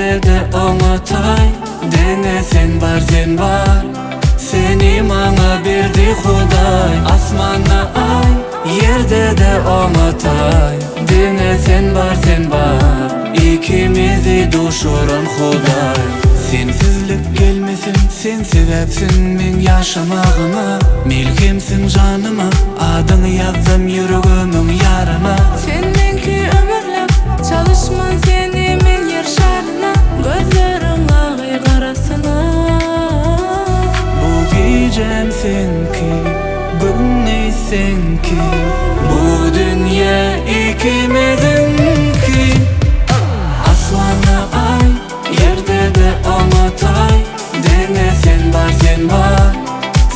Ýerde-de oňa taý Diňe sen bar sen bar Seni maňa berdi Hudaý Asmanda Aý Ýerde-de oňa taý Diňe sen bar sen bar Ikimizi duşuran Hudaý Sensizlik gelmesin Sen sebäpsiň meň ýaşamagyma Melhemsiň janyma Adyňy ýazdym ýüregimiň ýaryna. Sen meňki ömürlik Çalyşman seni men ýer şaryna Gözleriň agy garasyna. Bu gijem seňki, gündiz seňki Bu dünýe ikimiziňki Asmanda Aý, ýerde-de oňa taý Diňe sen bar, sen bar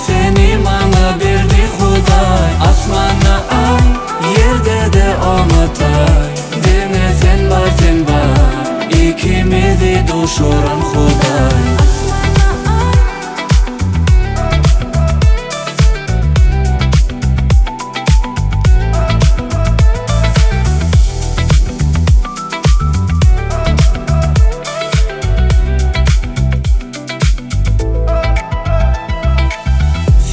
Seni maňa berdi Hudaý Asmanda Aý, ýerde-de oňa taý Diňe sen bar, sen bar Ikimizi duşuran Hudaý. Asmanda Aý.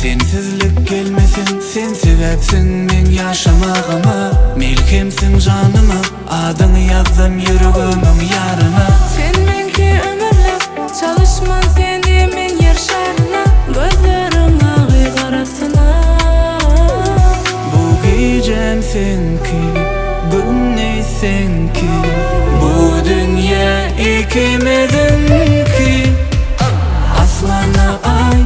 Sensizlik gelmesin sen sebäpsiň meň ýaşamagyma Melhemsiň janyma adyňy ýazdym ýüregimiň ýaryna. Sen meňki ömürlik çalyşman seni men ýer şaryna Gözleriň agy garasyna. Bu gijem seňki, gündiz seňki Bu dünýe ikimiziňki Asmanda Aý,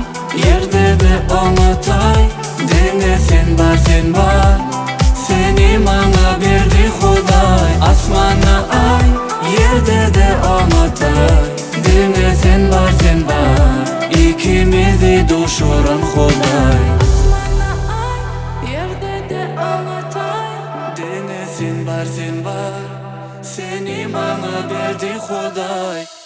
ýerde-de oňa taý Diňe sen bar, sen bar Seni maňa berdi Hudaý Asmanda Aý, ýerde-de oňa taý Diňe sen bar, sen bar Ikimizi duşuran Hudaý. Asmanda Aý, ýerde-de oňa taý. Diňe sen bar, sen bar Seni maňa berdi Hudaý.